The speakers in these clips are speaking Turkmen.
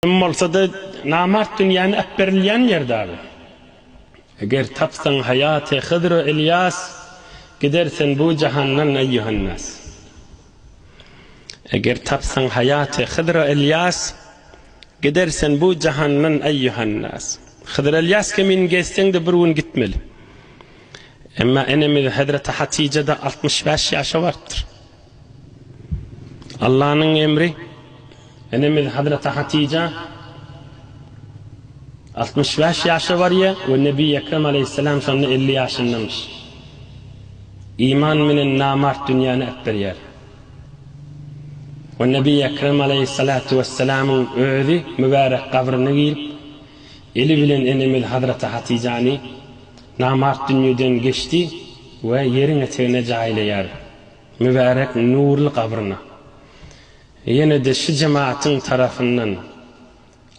Kim bolsa-da namart dünýäni äpberilýän ýerde abi. Eger tapsaň haýaty Hyzr we Ylýas, gider sen bu jahandan eýýuhannas. Eger tapsaň haýaty Hyzr we Ylýas, gider sen bu jahandan eýýuhannas. Hyzr Ylýas kimin gezseň-de bir gün gitmeli. Emma enemiz Hezreti Hatyja-da 65 ýaşa barypdyr. Allanyň emri, enemiz Hazreti Hatyja 65 ýaşa barýar we Nebi Ekrem aleýhissalam şonda 50 ýaşyndamyş. Iman bilen namart dünýäni äpberýär. We Nebi Ekrem aleýhissalatu wessalamyň özi mübärek gabryna girip, eli bilen enemiz Hazreti Hatyjany namart dünýeden geçdi we ýeriň etegine jaýlaýar. Mübärek nurly gabryna. Ýene-de şu jemaatyň tarapyndan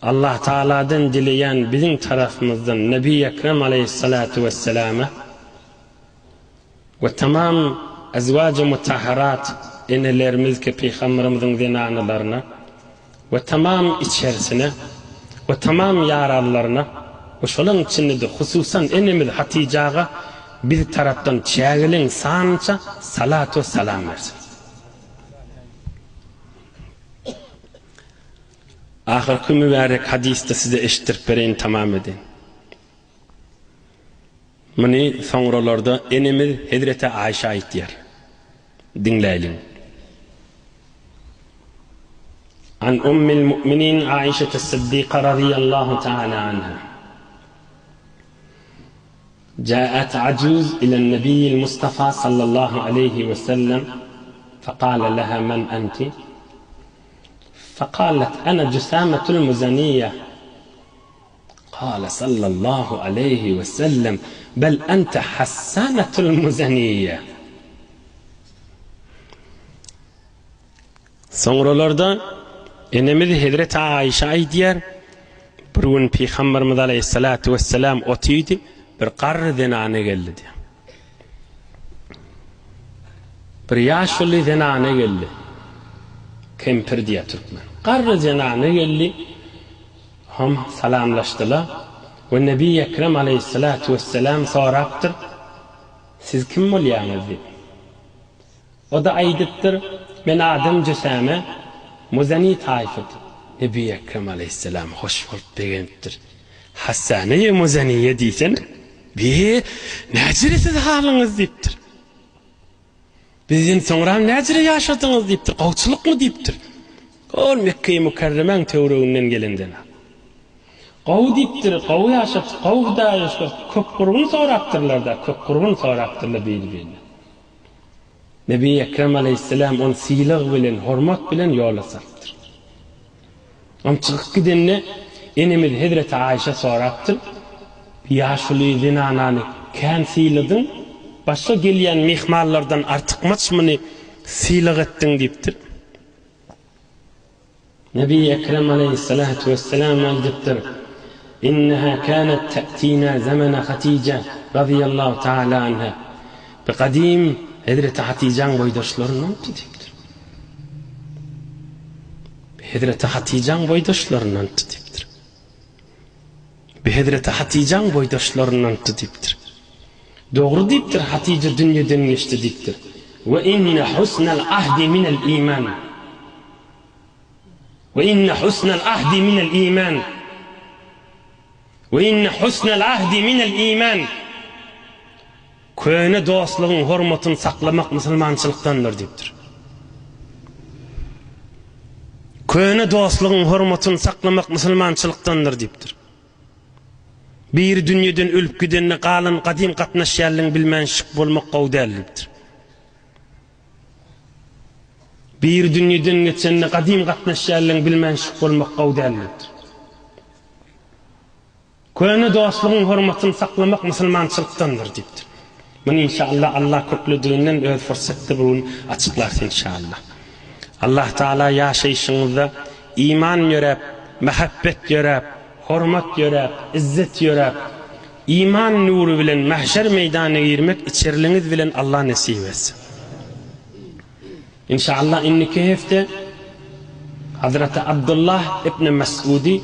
Allah Tagaladan dileýän biziň tarapymyzdan Nebi Ekrem aleýhissalatu wesselama we tamam Ezwaje Mutahharat enelerimiz ki Pygamberimiziň zenanalaryna we tamam içerisine we tamam ýaranlaryna we şolaň içinde-de hususan enemiz Hatyjaga biz tarapdan çägeliň sanyça salat we salam bersin. Ahyrky mübärek hadysda size eşitdirip bereýin tamam edeýin. Muny soňralarda enemiz Hezreti Aýşa aýtýar. Diňläýliň. An Ummil Mu'minin Aişete Siddiqa radiyallahu ta'ala anha. Ja'at ajuz ila Nebiyyil Mustafa sallallahu aleyhi ve sellem fekale leha men enti? Fekalet ana Cüsametul Muzaniyye. Kale sallallahu aleýhi we sellem, Bel ente Hassanatul Muzaniyye. Soňralarda enemiz Hezreti Aişe aýdýar, Bir gün Pygamberimiz aleýhissalatu wesselam otydy, bir garry zenana geldi diýýär. Bir ýaşuly zenana geldi. Kempir diýýär türkmen. Garry zenana geldi. Hom salamlaşdylar we Nebi Ekrem aleýhissalatu wesselam sorapdyr, Siz kim bolýaňyz? diýip. O-da aýdypdyr, Men adym Jüsäme, Muzani taýfady. Nebi Ekrem aleýhissalam hoş bolup begenipdir. Hassane-i Muzaniýe diýsene. Be, näjele siz halyňyz diýipdir. Bizden soňram näjele ýaşadyňyz diýipdir, gowçulykmy diýipdir. Ol Mekgeýi Mükerremäň töwereginden gelen zenan. Gowy diýipdir, gowy ýaşapdyr, gowy Hudaýa şükür. Köp gurgun sorapdyrlar-da, köp gurgun sorapdyrlar biri-birinden. Nebi Ekrem aleýhissalam ony sylag bilen, hormat bilen ýola salypdyr. Ol çykyp gidende enemiz hezreti Aýşa sorapdyr, Ýaşuly zenanany kän syladyň, başga gelýän myhmanlardan artykmaç muny sylag etdiň diýipdir. Nebi Ekrem aleýhissalatu wesselam aýdypdyr, Inneha känat tä'tina zemene Hatije razyýallahu taala anha. Bi gadym hezreti Hatyjaň boýdaşlaryndandy diýipdir. Bi hezreti Hatyjaň boýdaşlaryndandy diýipdir. Bi hezreti Hatyjaň boýdaşlaryndandy diýipdir. Dogry diýipdir, Hatyja dünýeden geçdi diýipdir. We inne husnal ahdi minel iman. We inne husnal ahdi minel iman. We inne husnal ahdi minel iman. Köne dostlugyň hormatyny saklamak musulmançylykdandyr diýipdir. Köne dostlugyň hormatyny saklamak musulmançylykdandyr diýipdir. Biri dünýeden ölüp gidende galan gadym gatnaşýanlygyny bilmän şyk bolmak gowy däl diýipdir. Biri dünýeden geçende gadym gatnaşýanlygyny bilmän şyk bolmak gowy däl diýipdir. Köne dostlugyň hormatyny saklamak musulmançylykdandyr diýipdir. Muny inşallah Allah köplediginden öz fursatda bir gün açyklarys inşallah. Allah Taala ýaşaýşyňyzda iman ýöräp, mähebbet ýöräp, hormat ýöräp, izzet ýöräp, iman nury bilen mähşer meýdanyna girmek içerliňiz bilen Allah nesip etsin. Inşallah indiki hepde. Hazreti Abdullah ibn Mes'udy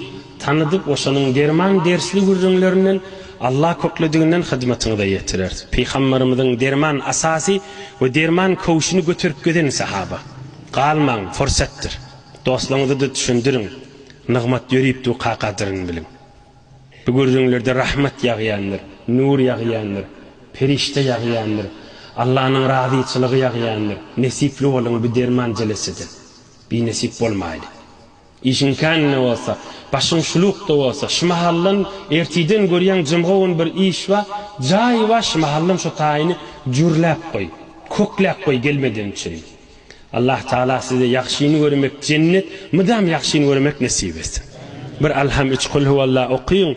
tanydyp we şonuň derman dersli gürrüňlerinden Allah köklediginden hyzmatyňyza ýetireris. Pygamberimiziň derman asasy we derman köwşüni göterip gezen sahaba. Galmaň, fursatdyr. Dostlaryňyza-da düşündiriň. Nygmat ýörip durka gadyryny biliň. Bu gürrüňlerde rahmet ýagýandyr, nur ýagýandyr, perişde ýagýandyr, Allanyň razyçylygy ýagýandyr. Nesipli boluň bu derman jelesede. Binesip bolmaýly. Işiň käninde bolsa, başyň şulukda bolsa, şu mahaldan ertiden görýäň jumga gün bir iş bar, jaý bar, şu mahaldan şo taýyny jürläp goý, kökläp goý gelmeden çüri. Allah Taala size ýagşyny görmek jennet mydam ýagşyny görmek nesip etsin. Bir Alham üç Kulhuwalla okyň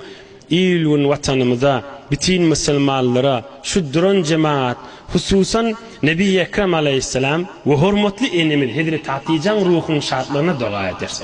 il gün watanymyza bitin musulmanlara şu duran jemaat hususan Nebi Ekrem Aleýhissalam we hormatly enemiz Hezreti Hatyjaň ruhunyň şatlygyna doga ederis.